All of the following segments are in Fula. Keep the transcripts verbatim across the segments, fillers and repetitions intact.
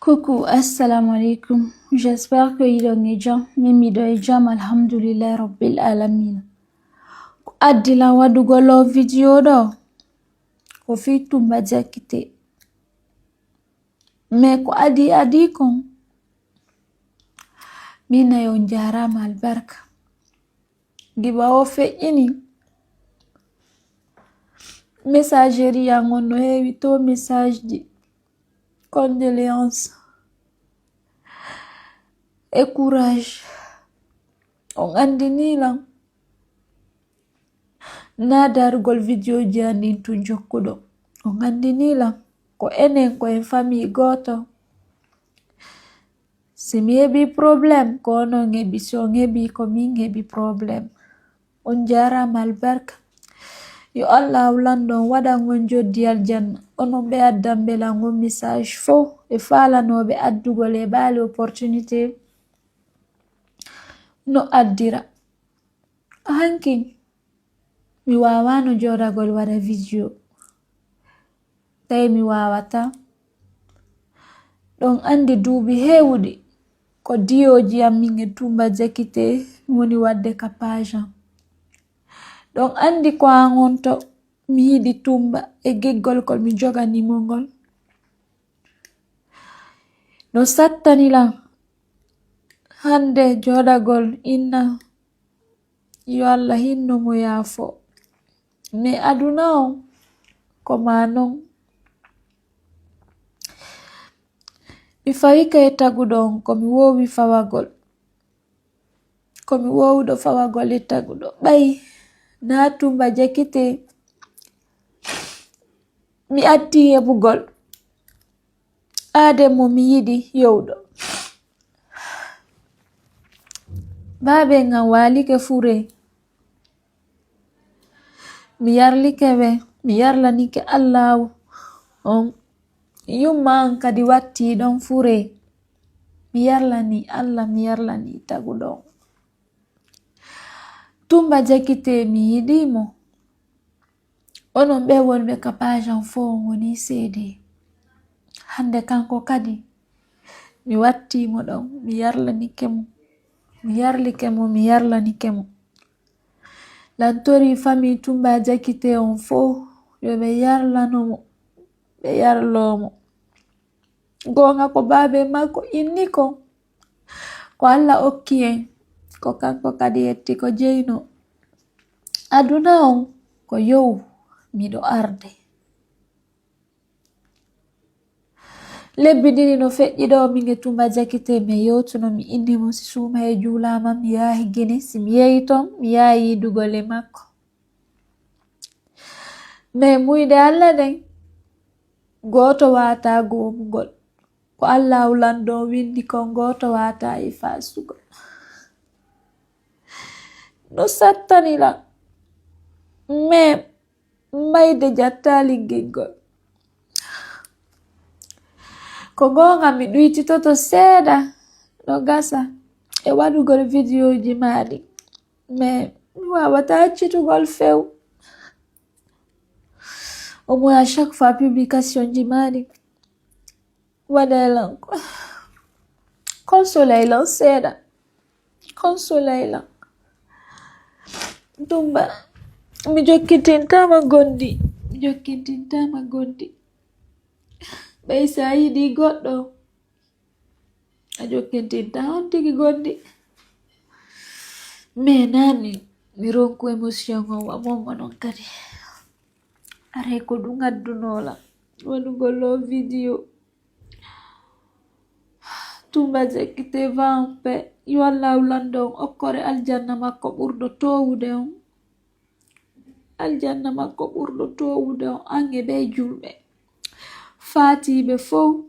Coucou, assalamu alaikum. J'espère que yiɗon e jam. Min miɗo e jam, alhamdulillahi rabbil alamin. Ko addi lan waɗugol o video ɗo, ko fii Tumba Jakite. Mais ko adi adi kon, min e on jaaraama albarka. Giɓa o feƴƴini, messagerie an on no heewi to message ji. Condoléances et courage. On anndini lan. Na darugol video ji an ɗin tun jokkuɗo. On anndini lan. Ko enen, ko en famille gooto. Si mi heɓi problème, ko onon heɓi. Si on heɓi, ko min heɓi problème. On jaaraama albarka. Yo Allaahu lanɗo on waɗan on joddi aljanna. Onon ɓe addan ɓe lan on message fow, e faalanooɓe addugol e ɓaali opportunité no addira. Hankin, mi waawaano jooɗagol waɗa video. Tawi mi waawataa. Ɗon anndi duuɓi heewuɗi ko diyooji an min e Tumba Jakite mi woni waɗde ka page an. Ɗon anndi ko an on to mi yiɗi Tumba e giggol kol mi jogani mo ngol. No sattani lan hannde jooɗagol inna. Yo Allah hinno mo yaafo. Mais aduna on ko ma non. Mi fawi kay taguɗo on ko mi wowi fawagol. Ko mi wowuɗo fawagol e taguɗo. Ɓay na Tumba Jakite mi atti heɓugol. Aade mo mi yiɗi yowɗo. Baabe ngam waalike fure. Mi yarlike ɓe, mi yarlanike Allaahu on. Yumma an kadi watti ɗon fure. Mi yarlani Allah, mi yarlani taguɗo on. Tumba Jakite mi yiɗi mo. Onon ɓe wonɓe ka page an fow on woni seede. Hannde kanko kadi, mi watti mo ɗon, mi yarlanike mo, mi yarlike mo, mi yarlanike mo. Lantori famille Tumba Jakite on fow, yo ɓe yarlano mo, ɓe yarlo mo. Goonga ko baabe makko inni kon, ko Allah okki en, ko kanko kadi yetti ko jeyno. Aduna on ko yow miɗo arde. Lebbi ɗiɗi no feƴƴi ɗo, min e Tumba Jakite, mi yewtuno, mi inni mo si suuma e juulaama, mi yaahi Gine, si mi yehi ton, mi yaahi yiidugol e makko. Mais muyɗe Allah ɗen, gooto waata goomugol. Ko Allaahu lanɗo on winndi kon, gooto waata e faasugol. No sattani lan. Mais mayde jattaali giggol. Ko goonga mi ɗuytitoto seeɗa no gasa e waɗugol video ji maa ɗin. Mais mi waawataa accitugol few. Au moins à chaque fois publication ji maa ɗin waɗee lan ko. Consoley lan seeɗa. Consoley lan. Tumba, mi jokkintintaama gondi. Mi jokkintintaama gondi. Ɓay si a yiɗi goɗɗo, a jokkintinta on tigi gondi. Mais nani, mi ronku émotion on, wa momo non kadi. Aray ko ɗum addunola. Waɗugol o video. Tumba Jakite va en paix. Yo Allahu lanɗo on okkore aljanna makko ɓurɗo towude on. Aljanna makko ɓurɗo towude on, an e ɓe julɓe. Faatiiɓe fow.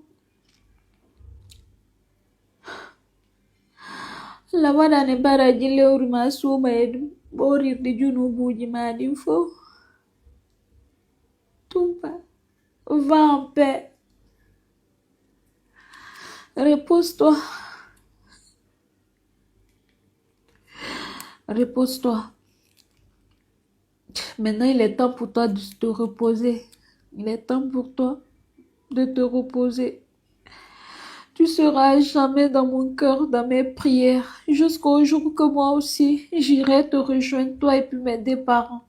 Allah waɗane baraji lewru ma suuma e ɗum, ɓoorirɗi junubuuji ma ɗin fow. Tumba, va en paix. Repose-toi. Repose-toi. Maintenant, il est temps pour toi de te reposer. Il est temps pour toi de te reposer. Tu seras à jamais dans mon cœur, dans mes prières, jusqu'au jour que moi aussi, j'irai te rejoindre, toi et puis mes deux parents.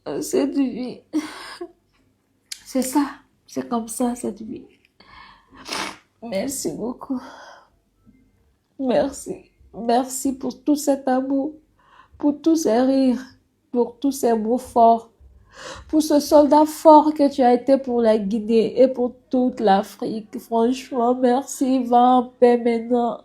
Euh, Cette vie, c'est ça, c'est comme ça, cette vie. Merci beaucoup. Merci. Merci pour tout cet amour, pour tous ces rires, pour tous ces mots forts, pour ce soldat fort que tu as été pour la Guinée et pour toute l'Afrique. Franchement, merci. Va en paix maintenant.